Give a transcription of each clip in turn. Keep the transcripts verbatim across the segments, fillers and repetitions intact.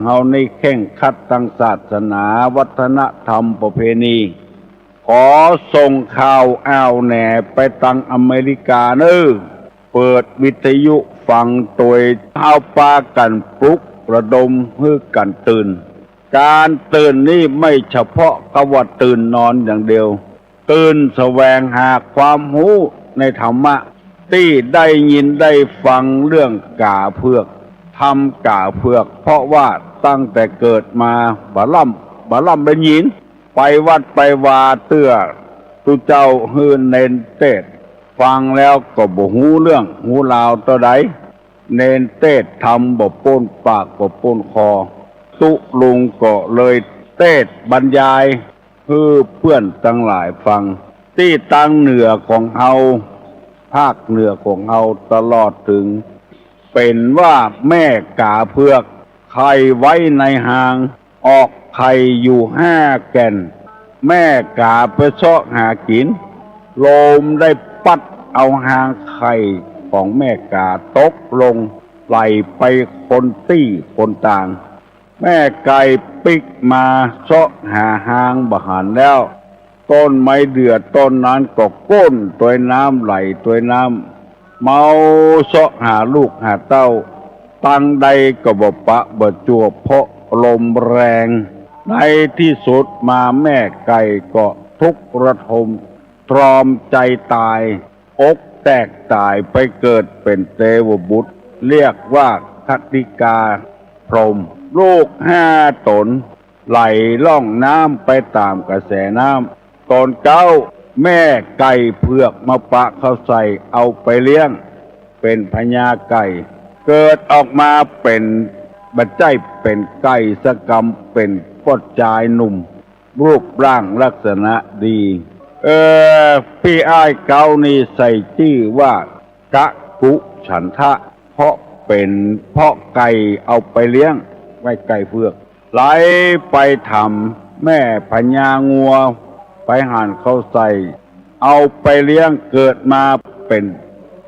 เฮานี่เคร่งครัดตังศาสนา วัฒนธรรม ประเพณี ขอส่งข่าวอ้าวแหน่ไปตังอเมริกาเน่อ เปิดวิทยุฟังตวย เฮาปากั๋นปลุกระดมหื้อกั๋นตื่น ก๋านตื่นนี่ไม่เฉพาะกำว่าตื่นนอนอย่างเดียว ตื่นแสวงหาความฮู้ในธรรมะ ตี้ได้ยินได้ฟังเรื่องก๋าเผือก ธรรมก๋าเผือก เพราะว่าตั้งแต่เกิดมาบ่ล่ำ บ่ล่ำได้ยิน ไปวัดไปวาเตื้อตุ๊เจ้าหื้อเณรเตสน์ ฟังแล้วก็บ่ฮู้เรื่องฮู้ราวเต้าใด เณรเตสน์ธรรมบ่ป๊นปากบ่ป๊นคอ ตุ๊ลุงก็เลยเตสน์บรรยาย หื้อเปื้อนตังหลายฟัง ตี้ตางเหนือของเฮา ภาคเหนือของเฮาตลอดเถิง เป๋นว่าแม่ก๋าเผือก ใค่ไว้ในฮาง ออกไข่อยู่ห้าแก่น แม่ก๋าไปเซาะหากิ๋น ลมได้ปั๊ดเอาฮางไข่ของแม่ก๋าตกลง ไหลไปคนตี้คนตาง แม่ไก่ปิ๊กมาเซาะหาฮางบ่หันแล้ว ต้นไม้เดือต้นนั้นก็ก้นตวยน้ำ ไหลตวยน้ำ เมาเซาะหาลูกหาเต้า ตังใดก็บ่ปะบ่จั่ว เพราะลมแรง ในตี้สุดมาแม่ไก่ก็ทุกข์ระทม ตรอมใจ๋ต๋าย อกแตกต๋ายไปเกิดเป๋นเตวบุตร เรียกว่าคติกาพรหม ลูกห้าต๋น ไหลล่องน้ำไปต๋ามกระแสน้ำ ต๋นเก๊า แม่ไก่เผือกมาปะเข้าใส่ เอาไปเลี้ยง เป๋นพญาไก่ เกิดออกมาเป๋น บ่ใจ้เป๋นไก่สักกำ เป๋นป้อจายหนุ่ม รูปร่างลักษณะดี เอ่อ ปี้อ้ายเก๊านี่ใส่จื้อว่า กะกุฉันทะ เพราะเป๋น เพราะไก่เอาไปเลี้ยง ไว้ไก่เผือก ไหลไปถามแม่พญางัว ไปหันเข้าใส่ เอาไปเลี้ยง เกิดมาเป๋น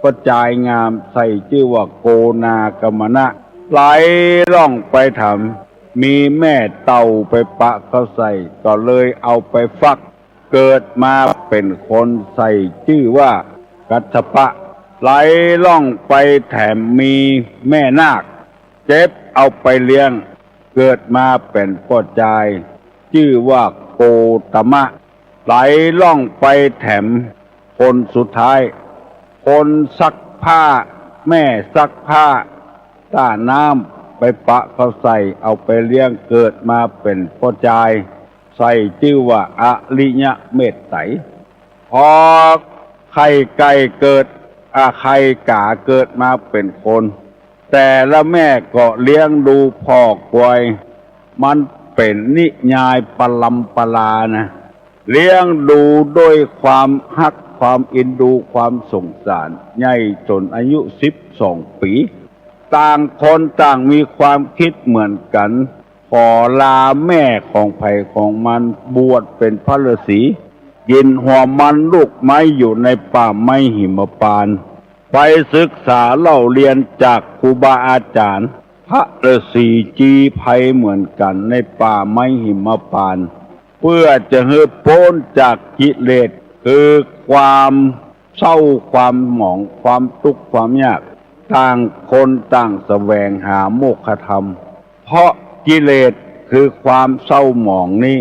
ป้อจายงาม ใส่จื้อว่าโกนาคมนะ ไหลล่องไปถาม มีแม่เต่าไปปะเข้าใส่ ก็เลยเอาไปฟัก เกิดมาเป๋นคน ใส่จื้อว่ากัสสปะ ไหลล่องไปแถมมีแม่นาค เจ็บเอาไปเลี้ยง เกิดมาเป๋นป้อจาย จื้อว่าโกตมะ ไหลล่องไปแถมคนสุดท้าย คนซักผ้า แม่ซักผ้า ต้าน้ำไปปะเข้าใส่ เอาไปเลี้ยง เกิดมาเป๋นป้อจาย ใส่จื้อว่าอริยเมตไตร พอไข่ไก่เกิด อ่า ไข่ก๋าเกิดมาเป๋นคน แต่ละแม่ก็เลี้ยงดูผ่อกวย มันเป๋นนิยายปรำปรานะ เลี้ยงดูด้วยความฮัก ความเอ็นดู ความสงสาร ใหญ่จ๋นอายุสิบสองปี๋ ต่างคนต่างมีความคิดเหมือนกั๋น ขอลาแม่ของใผของมัน บวชเป๋นพระฤๅษี กิ๋นหัวมันลูกไม้อยู่ในป่าไม้หิมพานต์ ไปศึกษาเล่าเรียนจากครูบาอาจ๋ารย์ พระฤๅษีจีไพรเหมือนกั๋นในป่าไม้หิมพานต์ เพื่อจะหื้อป๊นจากกิเลส คือความเศร้า ความหมอง ความตุ๊กข์ ความยาก ต่างคนต่างแสวงหาโมกขธรรม เพราะกิเลสคือความเศร้าหมองนี้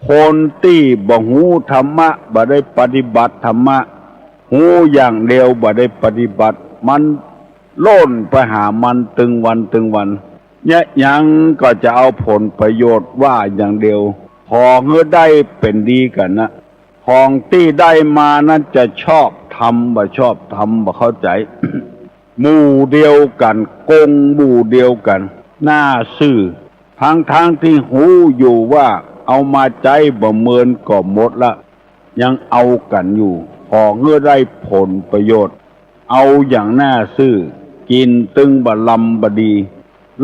คนตี้บ่ฮู้ธรรมะ บ่ได้ปฏิบัติธรรมะ ฮู้อย่างเดียว บ่ได้ปฏิบัติ มันล่นไปหามันตึงวันตึงวัน เยียะหยังก็จะเอาผลประโยชน์ว่าอย่างเดียว ขอหื้อได้เป๋นดีกั๋นนะ ของตี้ได้มานั้นจะชอบธรรมบ่ชอบธรรมบ่เข้าใจ๋ หมู่เดียวกั๋น กงหมู่เดียวกั๋น น่าซื่อ ทั้งๆ ตี้ฮู้อยู่ว่าเอามาใจ๊บ่เมินก็หมดละ ยังเอากั๋นอยู่ ขอหื้อได้ผลประโยชน์ เอาอย่างน่าซื่อ กิ๋นตึงบ่ลำบ่ดี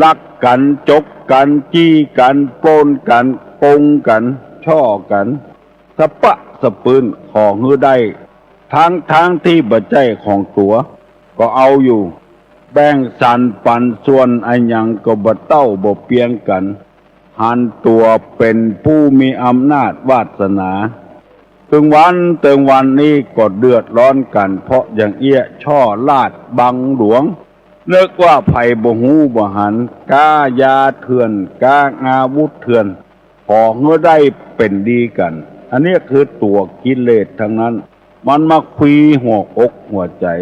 ลักกั๋น จกกั๋น จี้กั๋น ปล้นกั๋น โกงกั๋น ฉ้อกั๋น สะป๊ะสะปื้น ขอหื้อได้ ทั้งๆ ตี้บ่ใจ้ของตั๋ว ก็เอาอยู่ แบ่งสรรปันส่วนอะหยังก็บ่เต้าบ่เปียงกั๋น หันตั๋วเป๋นผู้มีอำนาจวาสนา ตึงวันตึงวันนี้ก็เดือดร้อนกั๋น เพราะอย่างเอี้ย ช่อราชบังหลวง นึกว่าใผบ่ฮู้บ่หัน ก๊ายาเถื่อน ก๊าอาวุธเถื่อน ขอหื้อได้เป๋นดีกั๋น อันนี้คือตั๋วกิเลสตังนั้น มันมาควีหัวอกหัวใจ๋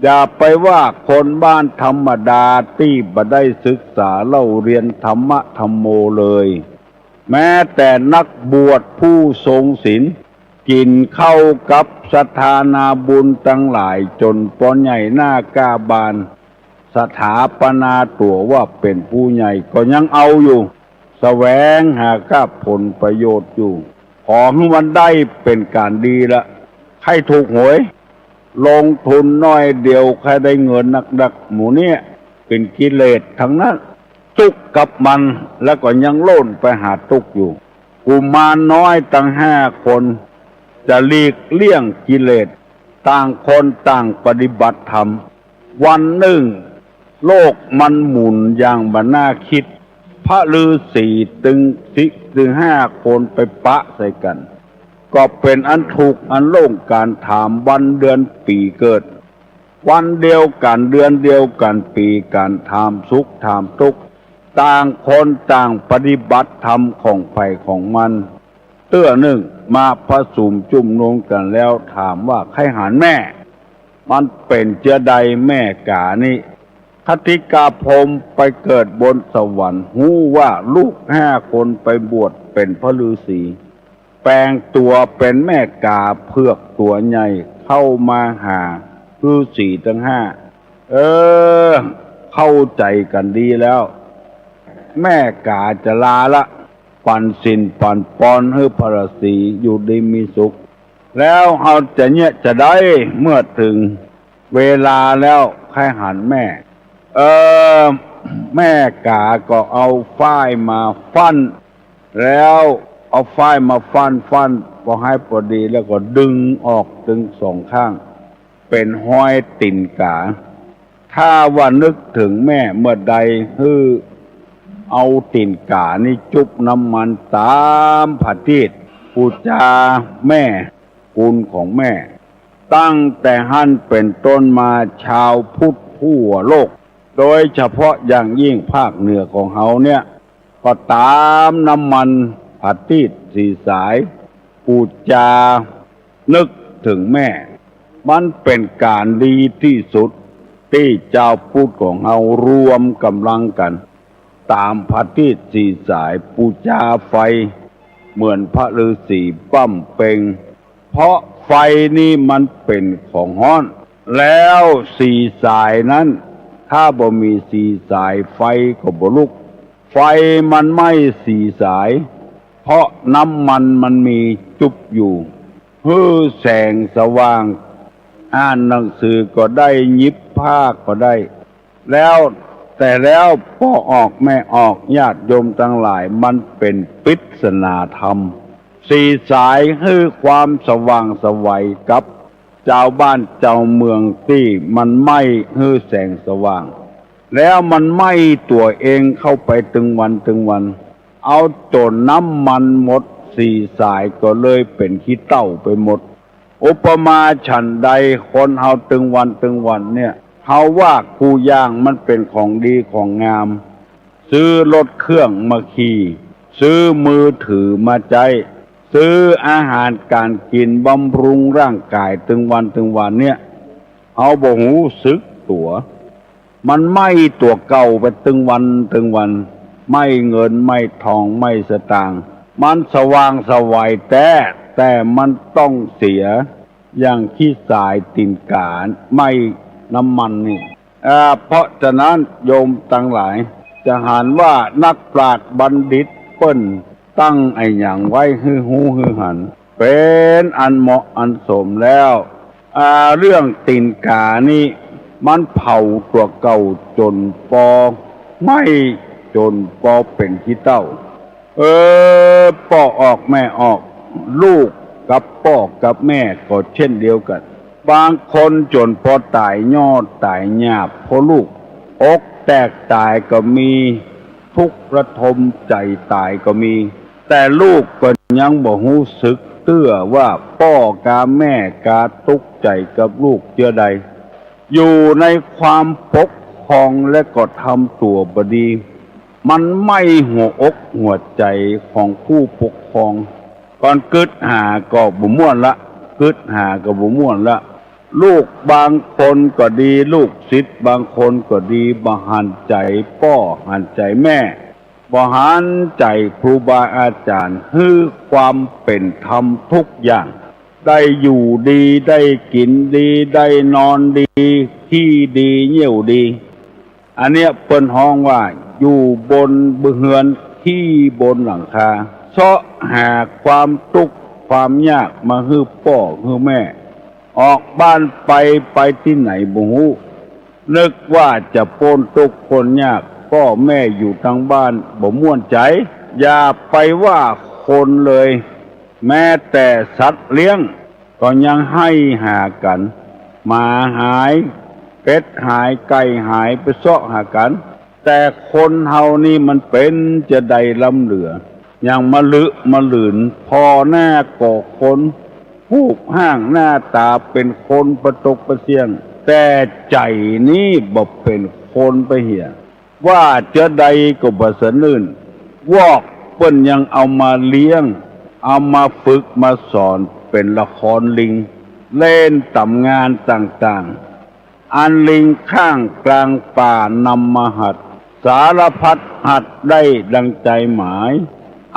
อย่าไปว่าคนบ้านธรรมดาตี้บ่ได้ศึกษาเล่าเรียนธรรมะธัมโมเลย แม้แต่นักบวชผู้ทรงศีล กิ๋นข้าวกับศรัทธานาบุญตังหลายจ๋นปอใหญ่หน้ากล้าบาน สถาปนาตั๋วว่าเป๋นผู้ใหญ่ก็ยังเอาอยู่ แสวงหากับผลประโยชน์อยู่ ขอหื้อมันได้เป๋นก๋านดีละ ใค่ถูกหวย ลงทุนน้อยเดียวใค่ได้เงินนักๆ หมู่เนี่ยเป๋นกิเลสตังนั้น ตุ๊กข์กับมัน แล้วก็ยังโล่นไปหาตุ๊กข์อยู่ กุมารน้อยตังห้าคน จะหลีกเลี่ยงกิเลส ต่างคนต่างปฏิบัติธรรม วันนึ่ง โลกมันหมุนอย่างบ่น่าคิด พระฤๅษีตึงสิ ตึงห้าคนไปปะใส่กั๋น ก็เป๋นอันถูกอันโล่งกั๋น ถามวันเดือนปี๋เกิด วันเดียวกั๋น เดือนเดียวกั๋น ปี๋กั๋น ถามสุขถามตุ๊กข์ ต่างคนต่างปฏิบัติธรรมของใผของมัน เตื้อนึ่งมาผสมจุมนุมกั๋นแล้วถามว่า ใค่หันแม่ มันเป๋นเจื้อใดแม่ก๋านี้ ขติกาพรหมไปเกิดบนสวรรค์ ฮู้ว่าลูกห้าคนไปบวชเป๋นพระฤๅษี แป๋งตั๋วเป๋นแม่ก๋าเผือกตั๋วใหญ่เข้ามาหาฤๅษีตังห้า เออ เข้าใจ๋กั๋นดีแล้ว แม่ก๋าจะลาละ ปันศีลปันปอนหื้อพระฤๅษีอยู่ดีมีสุข แล้วเฮาจะเยียะจาใดเมื่อเถิงเวลาแล้วใค่หันแม่ เออ แม่ก๋าก็เอาฝ้ายมาฟั่น แล้วเอาฝ้ายมาฟั่น ฟั่นปอให้ปอดี แล้วก็ดึงออกตึงสองข้าง เป๋นฮอยตี๋นก๋า ถ้าว่านึกเถิงแม่เมื่อใด หื้อเอาตี๋นก๋านี้จุบน้ำมันต๋ามผะตีด ปู๋จาแม่ กุณของแม่ ตั้งแต่หั้นเป๋นต้นมา จาวพุทธทั่วโลก โดยเฉพาะอย่างยิ่งภาคเหนือของเฮาเนี่ย ก็ต๋ามน้ำมันผะตีดสี่สาย ปู๋จานึกเถิงแม่ มันเป๋นก๋านดีตี้สุด ตี้จาวพุทธของเฮารวมก๋ำลังกั๋น ต๋ามผะตีดสี่สาย ปู๋จาไฟ เหมือนพระฤๅษีบั้มเปง เพราะไฟนี่มันเป๋นของฮ้อน แล้วสี่สายนั้น ถ้าบ่มีสี่สาย ไฟก็บ่ลุก ไฟมันไหม้สี่สาย เพราะน้ำมันมันมีจุบอยู่ หื้อแสงสว่าง อ่านหนังสือก็ได้ หยิบผ้าก็ได้ แล้ว แต่แล้วป้อออกแม่ออก ญาติโยมตังหลาย มันเป๋นปริศนาธรรม สี่สายหื้อความสว่างไสวกับจาวบ้านจาวเมืองตี้มันไหม้หื้อแสงสว่าง แล้วมันไหม้ตั๋วเองเข้าไปตึงวันตึงวัน เอาจ๋นน้ำมันหมดสี่สายก็เลยเป๋นขี้เถ้าไปหมด อุปมาฉันใด คนเฮาตึงวันตึงวันเนี่ย เฮาว่ากู้อย่างมันเป๋นของดีของงาม ซื้อรถเครื่องมาขี่ ซื้อมือถือมาใจ๊ ซื้ออาหารก๋านกิ๋นบำรุงร่างก๋ายตึงวันตึงวันเนี่ย เฮาบ่ฮู้สึกตั๋ว มันไหม้ตั๋วเก่าไปตึงวันตึงวัน ไหม้เงินไหม้ทองไหม้สตางค์ มันสว่างไสวแต๊ แต่มันต้องเสีย อย่างขี้สายตี๋นก๋าไหม้น้ำมันนี่ อ่า เพราะฉะนั้นโยมตังหลาย จะหันว่านักปราชญ์บัณฑิตเปิ้นตั้งอะหยังไว้หื้อฮู้หื้อหัน เป๋นอันเหมาะอันสมแล้ว อ่า เรื่องตี๋นก๋านี่ มันเผาตั๋วเก่าจ๋นปอไหม้ จ๋นปอเป๋นขี้เถ้า เออ ป้อออกแม่ออก ลูกกับป้อกับแม่ก็เช่นเดียวกั๋น บางคนจ๋นปอต๋ายยอดต๋ายหยาบ เพราะลูก อกแตกต๋ายก็มี ทุกข์ระทมใจ๋ต๋ายก็มี แต่ลูกก็ยังบ่ฮู้สึกเตื้อว่าป้อกาแม่กาตุ๊กใจ๋กับลูกเจื้อใด อยู่ในความปกครองและก็ทำตั๋วบ่ดี มันไหม้หัวอกหัวใจ๋ของผู้ปกครอง ก่อนกึ๊ดหาก็บ่ม่วนละ กึ๊ดหาก็บ่ม่วนละ ลูกบางคนก็ดี ลูกศิษย์บางคนก็ดี บ่หันใจ๋ป้อหันใจ๋แม่ บ่หันใจ๋ครูบาอาจ๋ารย์ หื้อความเป๋นธรรมทุกอย่าง ได้อยู่ดี ได้กิ๋นดี ได้นอนดี ขี้ดี เยี่ยวดี อันเนี้ยเปิ้นฮ้องว่าอยู่บนเฮือน ขี้บนหลังคา เซาะหาความตุ๊กข์ความยากมาหื้อป้อหื้อแม่ ออกบ้านไป ไปตี้ไหนบ่ฮู้ นึกว่าจะป๊นตุ๊กข์ป๊นยาก ป้อแม่อยู่ตังบ้านบ่ม่วนใจ๋ อย่าไปว่าคนเลย แม้แต่สัตว์เลี้ยงก็ยังไห้หากั๋น หมาหาย เป็ดหาย ไก่หาย ไปเซาะหากั๋น แต่คนเฮานี่มันเป๋นจาใดล้ำเหลือ อย่างมะลึมะลืน ผ่อหน้าก็คน ฮูปฮ่างหน้าต๋าเป๋นคนปะตกปะเสี้ยง แต่ใจ๋นี่บ่เป๋นคนปะเหีย ว่าจาใดก็บ่สะอื้น วอกเปิ้นยังเอามาเลี้ยง เอามาฝึกมาสอนเป๋นละครลิง เล่นต๋ามงานต่างๆ อันลิงข้างกลางป่านำมาหัด สารพัดหัดได้ดังใจ๋หมาย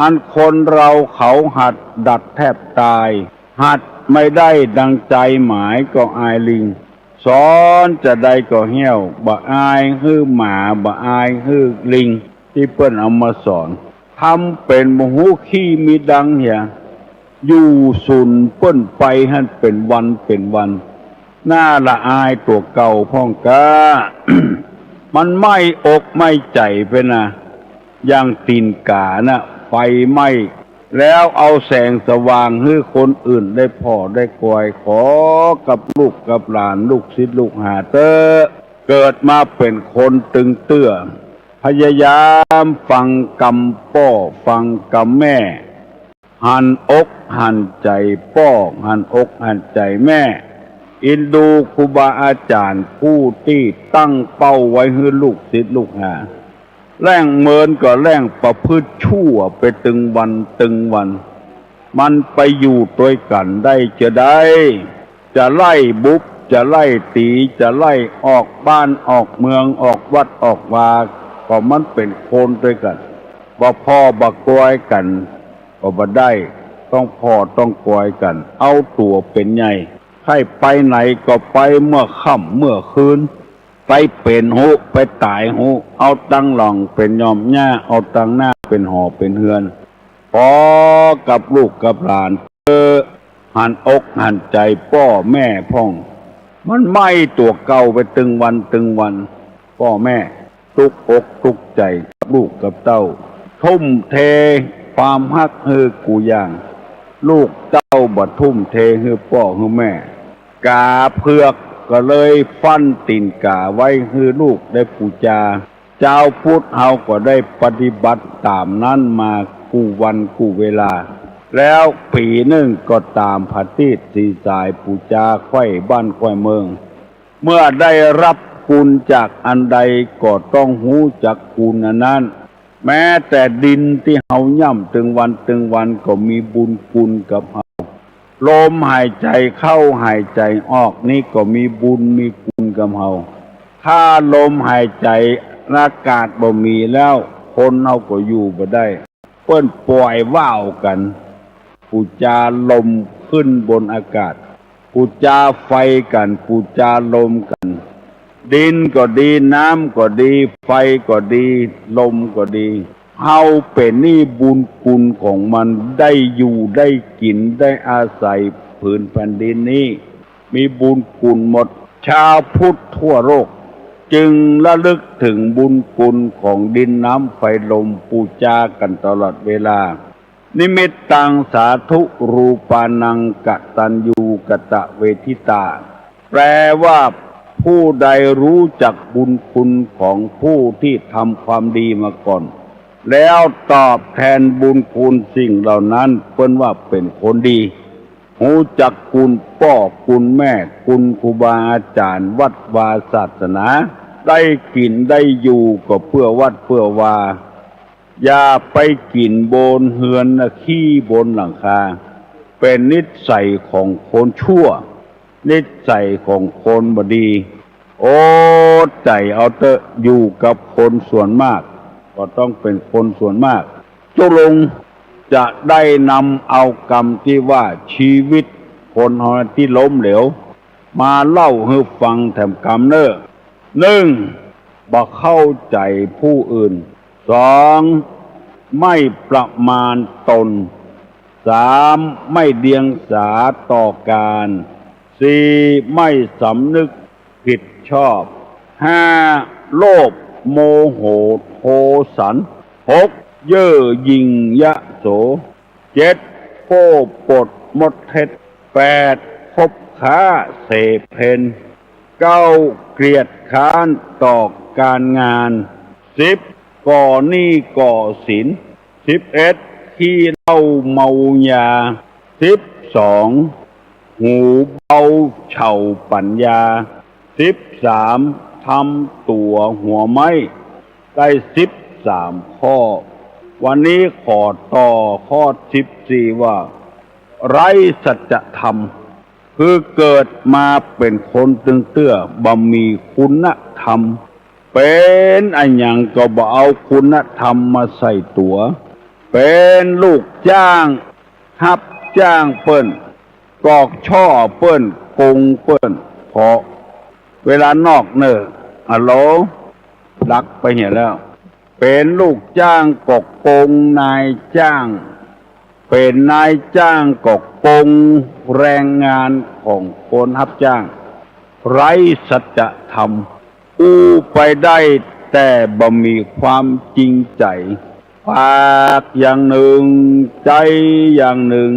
อันคนเราเขาหัดดัดแทบต๋าย หัดไม่ได้ดังใจ๋หมายก็อายลิง สอนจาใดก็เฮี้ยว บ่อายหื้อหมา บ่อายหื้อลิง ตี้เปิ้นเอามาสอน ทำเป๋นบ่ฮู้ขี้มีดังเหีย อยู่สุนเปิ้นไปหั้นเป๋นวันเป๋นวัน น่าละอายตั๋วเก่าพ่องก้า มันไหม้อกไหม้ใจ๋ไปนะ อย่างตี๋นก๋าน่ะ ไฟไหม้ แล้วเอาแสงสว่างหื้อคนอื่นได้ผ่อได้กอย ขอกับลูกกับหลาน ลูกศิษย์ลูกหาเต๊อะ เกิดมาเป๋นคนตึงเตื้อ พยายามฟังกำป้อฟังกำแม่ หันอกหันใจ๋ป้อ หันอกหันใจ๋แม่ อินดูครูบาอาจ๋ารย์ผู้ตี้ตั้งเป้าไว้หื้อลูกศิษย์ลูกหา แล่งเมินก็แล่งประพฤติชั่วไปตึงวันตึงวัน มันไปอยู่ตวยกั๋นได้จาใด จะไล่บุบ จะไล่ตี๋ จะไล่ออกบ้านออกเมือง ออกวัดออกวา ก็มันเป๋นคนตวยกั๋น บ่ผ่อบ่กอยกั๋นก็บ่ได้ ต้องผ่อต้องกอยกั๋น เอาตั๋วเป๋นใหญ่ ใค่ไปไหนก็ไปเมื่อค่ำเมื่อคืน ไปเป๋นฮู้ ไปต๋ายฮู้ เอาตังหลังเป๋นหย่อมหญ้า เอาตังหน้าเป๋นหอเป๋นเฮือน ขอกับลูกกับหลานเต๊อะ หันอกหันใจ๋ป้อแม่พ่อง มันไหม้ตั๋วเก่าไปตึงวันตึงวัน ป้อแม่ตุ๊กอกตุ๊กใจ๋กับลูกกับเต้า ทุ่มเทความฮักหื้อกู้อย่าง ลูกเต้าบ่ทุ่มเทหื้อป้อหื้อแม่ ก๋าเผือกก็เลยฟั่นตี๋นก๋าไว้หื้อลูกได้ปู๋จา จาวพุทธเฮาก็ได้ปฏิบัติต๋ามนั้นมากู้วันกู้เวลา แล้วปี๋นึ่งก็ต๋ามผะตีสสีสายปู๋จาไขว้บ้านไขว้เมือง เมื่อได้ฮับกุณจากอันใดก็ต้องฮู้จักกุณอันนั้น แม้แต่ดินตี้เฮาย่ำตึงวันตึงวันก็มีบุญกุณกับเฮา ลมหายใจ๋เข้าหายใจ๋ออกนี้ก็มีบุญมีกุณกับเฮา ถ้าลมหายใจ๋อากาศบ่มีแล้ว คนเฮาก็อยู่บ่ได้ เปิ้นป่อยว่าวกั๋น ปู๋จาลมขึ้นบนอากาศ ปู๋จาไฟกั๋น ปู๋จาลมกั๋น ดินก็ดี น้ำก็ดี ไฟก็ดี ลมก็ดี เฮาเป๋นหนี้บุญกุณของมัน ได้อยู่ได้กิ๋น ได้อาศัยผืนแผ่นดินนี้ มีบุญกุณหมด ชาวพุทธทั่วโลกจึงระลึกเถิงบุญกุณของดินน้ำไฟลม ปู๋จากั๋นตลอดเวลา นิมิตตังสาธุรูปานังกตัญญูกตเวทิตา แปลว่า ผู้ใดรู้จักบุญคุณของผู้ที่ทำความดีมาก่อน แล้วตอบแทนบุญคุณสิ่งเหล่านั้น เปิ้นว่าเป๋นคนดี ฮู้จักคุณป้อคุณแม่ คุณครูบาอาจ๋ารย์ วัดวาศาสนา ได้กิ๋นได้อยู่ก็เปื้อวัดเปื้อวา อย่าไปกิ๋นบนเฮือนนะ ขี้บนหลังคา เป๋นนิสัยของคนชั่ว นิสัยของคนบ่ดี อดใจ๋เอาเต๊อะ อยู่กับคนส่วนมาก ก็ต้องเป๋นคนส่วนมาก ตกลงจะได้นำเอากำตี้ว่าชีวิตคนเฮาตี้ล้มเหลว มาเล่าหื้อฟังแถมกำเน่อ นึ่ง บ่เข้าใจ๋ผู้อื่น สอง ไม่ประมาณตน สาม ไม่เดียงสาต่อการ สี่ ไม่สำนึกผิดชอบ ห้า โลภ โมโห โทสัน หก เย่อหยิ่งยโส เจ็ด โก้ปดมดเท็จ แปด คบค้าเสเพล เก้า เกียจคร้านต่อการงาน สิบ ก่อหนี้ก่อสิน สิบเอ็ด ขี้เหล้าเมายา สิบสอง หูเบาเฉาปั๋ญญา สิบสาม ทำตั๋วหัวไม้ ได้สิบสามข้อ วันนี้ขอต่อข้อสิบสี่ว่า ไร้สัจธรรม คือเกิดมาเป๋นคนตึงเตื้อ บ่มีคุณธรรม เป๋นอะหยังก็บ่เอาคุณธรรมมาใส่ตั๋ว เป๋นลูกจ้าง ฮับจ้างเปิ้น กอกช่อเปิ้น โกงเปิ้น เพราะเวลานอกเน่อ อะโหล ดักไปเหียแล้ว เป๋นลูกจ้างก็โกงนายจ้าง เป๋นนายจ้างก็โกงแรงงานของคนฮับจ้าง ไร้สัจธรรม อู้ไปได้แต่บ่มีความจริงใจ๋ ปากอย่างนึ่ง ใจ๋อย่างนึ่ง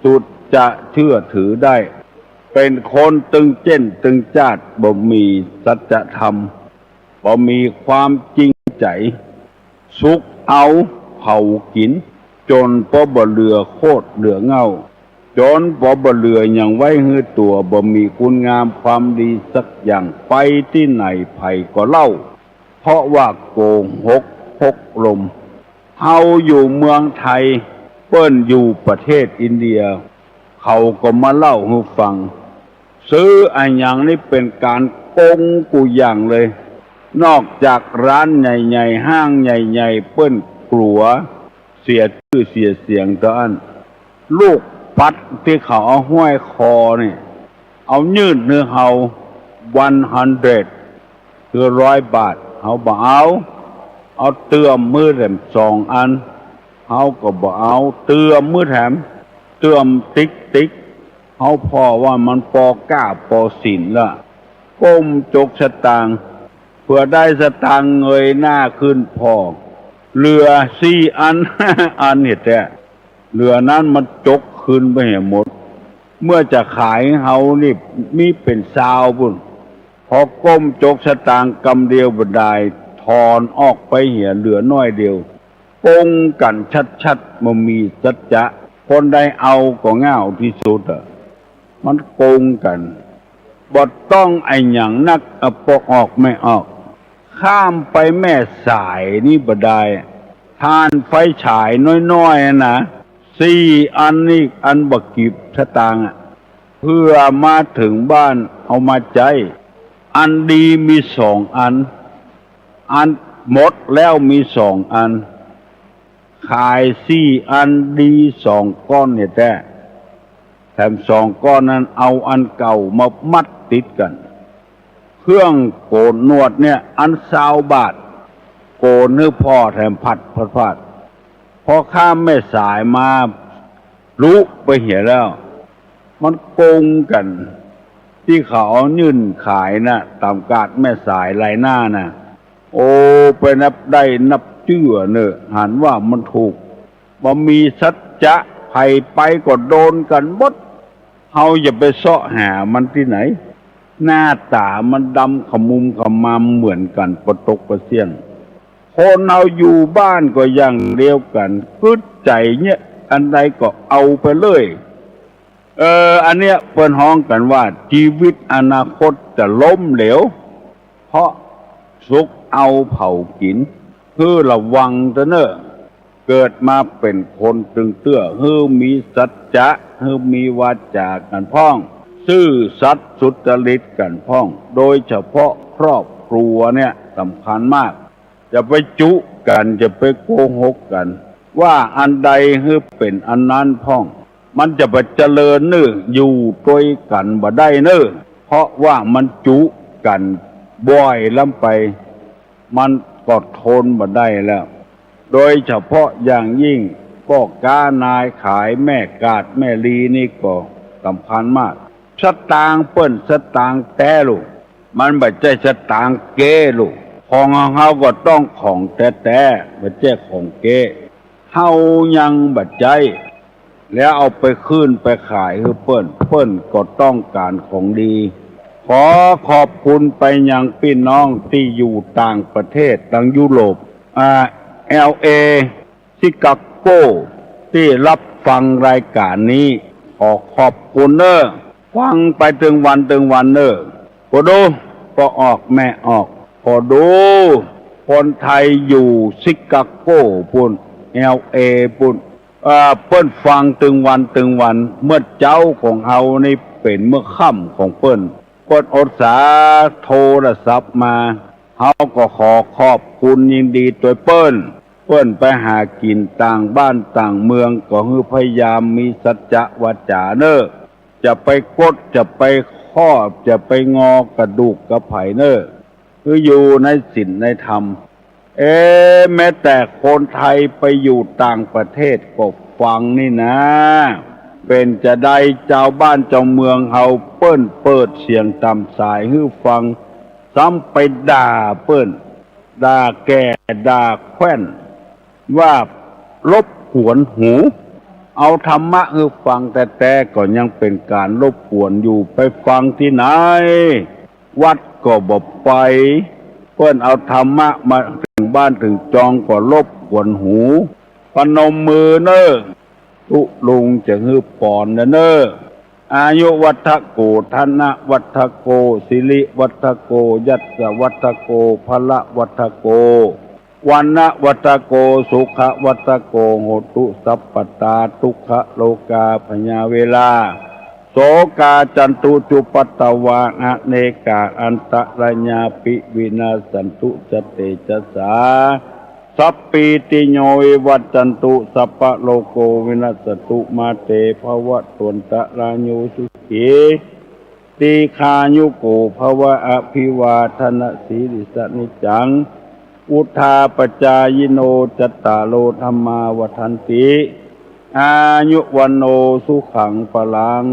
สุดจะเชื่อถือได้ เป๋นคนตึงเจ้นตึงจ้าด บ่มีสัจธรรม บ่มีความจริงใจ๋ สุกเอา เผากิ๋น จ๋นปอบ่เหลือโคตรเหลือเง่า จ๋นปอบ่เหลือหยังไว้หื้อตั๋ว บ่มีคุณงามความดีสักอย่าง ไปตี้ไหนใผก็เล่า เพราะว่าโกหกพกลม เฮาอยู่เมืองไทย เปิ้นอยู่ประเทศอินเดีย เขาก็มาเล่าหื้อฟัง ซื้ออะหยังนี่เป๋นก๋านโกงกู้อย่างเลย นอกจากร้านใหญ่ๆ ห้างใหญ่ๆ เปิ้นกั๋วเสียจื้อเสียเสียงเต้าอั้น ลูกปัดตี้เขาเอาห้อยคอนี่ เอายื่นหื้อเฮา วันฮันเดร็ด คือร้อยบาท เฮาบ่เอา เอาเตื้อมหื้อแถมสองอัน เฮาก็บ่เอา เตื้อมหื้อแถม เตื้อมติ๊กๆ เฮาผ่อว่ามันปอก้าปอสินละ ก้มจกสตางค์ เผื่อได้สตางค์เงยหน้าขึ้นผ่อ เหลือสี่อัน ห้าอันเหียแต๊ เหลือนั้นมันจกคืนไปเหียหมด เมื่อจะขายเฮานี่มีเป๋นซาวปู้น พอก้มจกสตางค์กำเดียวบ่ดาย ถอนออกไปเหียเหลือน้อยเดียว โกงกั๋นชัดๆ บ่มีสัจจะ คนใดเอาก็ง่าวตี้สุดอะ มันโกงกั๋น บ่ต้องอะหยังนักอะ ปอออกแม่ออก ข้ามไปแม่สายนี่บ่ดาย ถ่านไฟฉายน้อยๆ อะนะ สี่อันนี่ อันบ่กี่สตางค์อะ เผื่อมาเถิงบ้านเอามาใจ๊ อันดีมีสองอัน อันหมดแล้วมีสองอัน ขายสี่อันดีสองก้อนเหียแต๊ แถมสองก้อนนั้นเอาอันเก่ามามัดติดกั๋น เครื่องโก๋นหนวดเนี่ย อันซาวบาท โก๋นหื้อผ่อแถมผัดผัดผัด พอข้ามแม่สายมา ลุไปเหียแล้ว มันโกงกั๋น ตี้เขาเอายื่นขายน่ะ ต๋ามกาดแม่สายไล่หน้าน่ะ โอ้ ไปนับได้นับเจื้อเน่อ หันว่ามันถูก บ่มีสัจจะ ใผไปก็โดนกั๋นหมด เฮาอย่าไปเซาะหามันตี้ไหน หน้าต๋ามันดำขมุมขมำเหมือนกั๋นปะตกปะเสี้ยง คนเฮาอยู่บ้านก็อย่างเดียวกั๋น กึ๊ดใจ๋เนี่ย อันใดก็เอาไปเลย เออ อันเนี้ยเปิ้นฮ้องกั๋นว่า จีวิตอนาคตจะล้มเหลว เพราะสุขเอาเผากิ๋น หื้อระวังเต๊อะเน่อ เกิดมาเป๋นคนตึงเตื้อ หื้อมีสัจจะ หื้อมีวาจ๋ากั๋นพ่อง ซื่อสัตย์สุจริตกั๋นพ่อง โดยเฉพาะครอบครัวเนี่ยสำคัญมาก อย่าไปจุ๊กั๋น อย่าไปโกหกกั๋น ว่าอันใดหื้อเป๋นอันนั้นพ่อง มันจะบ่เจริญเน่อ อยู่ตวยกั๋นบ่ได้เน่อ เพราะว่ามันจุ๊กั๋นบ่อยล้ำไป มันก็ทนบ่ได้แล้ว โดยเฉพาะอย่างยิ่งป้อก๊านายขาย แม่กาดแม่ลีนี่ก็สำคัญมาก สตางค์เปิ้นสตางค์แต๊ลูก มันบ่ใจ้สตางค์เก๊ลูก ของเฮาก็ต้องของแต๊ๆ บ่ใจ้ของเก๊ เฮายังบ่ใจ๊ แล้วเอาไปคืนไปขายหื้อเปิ้น เปิ้นก็ต้องก๋านของดี ขอขอบคุณไปยังปี้น้องตี้อยู่ต่างประเทศ ตังยุโรป อ่า แอลเอ ชิคาโก ตี้ฮับฟังรายก๋านนี้ ขอขอบคุณเน่อ ฟังไปตึงวันตึงวันเน่อ ผ่อดู ป้อออกแม่ออก ผ่อดู คนไทยอยู่ชิคาโกปู๊น แอลเอ ปู๊น เอ่อ เปิ้นฟังตึงวันตึงวัน เมื่อเจ๊าของเฮานี่เป๋นเมื่อค่ำของเปิ้น เปิ้นอุตส่าห์โทรศัพท์มา เฮาก็ขอขอบคุณยินดีตวยเปิ้น เปิ้นไปหากิ๋นต่างบ้านต่างเมืองก็หื้อพยายามมีสัจจะวาจ๋าเน่อ จะไปกด จะไปครอบ จะไปงอกระดูกกระไฝเน่อ หื้ออยู่ในศีลในธรรม เอ๊ะ แม้แต่คนไทยไปอยู่ต่างประเทศก็ฟังนี่นา เป๋นจาใดจาวบ้านจาวเมืองเฮาเปิ้นเปิดเสียงต่ำสายหื้อฟัง ซ้ำไปด่าเปิ้น ด่าแก่ ด่าแคว่น ว่ารบกวนหู เอาธรรมะหื้อฟังแต๊ๆ ก็ยังเป๋นก๋านรบกวนอยู่ ไปฟังตี้ไหน วัดก็บ่ไป เปิ้นเอาธรรมะมาเถิงบ้านเถิงจองก็รบกวนหู ประนมมือเน่อ ตุ๊ลุงจะหื้อปอนเน่อ อายุวัฒโก ธนวัฒโก สิริวัฒโก ยศวัฒโก พละวัฒโก วรรณวัฒโก สุขวัฒโก โหตุสัพพตา ทุกขโรคาพยาเวรา โสกาจันตุจุปัตตวา อเนกาอันตรายาปิวินาสสันตุ สะเตจะสา สัพพีติโยวิวัชชันตุ สัพพะโรโควินัสสตุ มาเตภวัตวันตะราโย สุขี ทีฆายุโกภวะ อภิวาทนสีลิสสะนิจจัง วุฑฒาปจายิโน จัตตาโรธัมมาวัฑฒันติ อายุวัณโณสุขังพลัง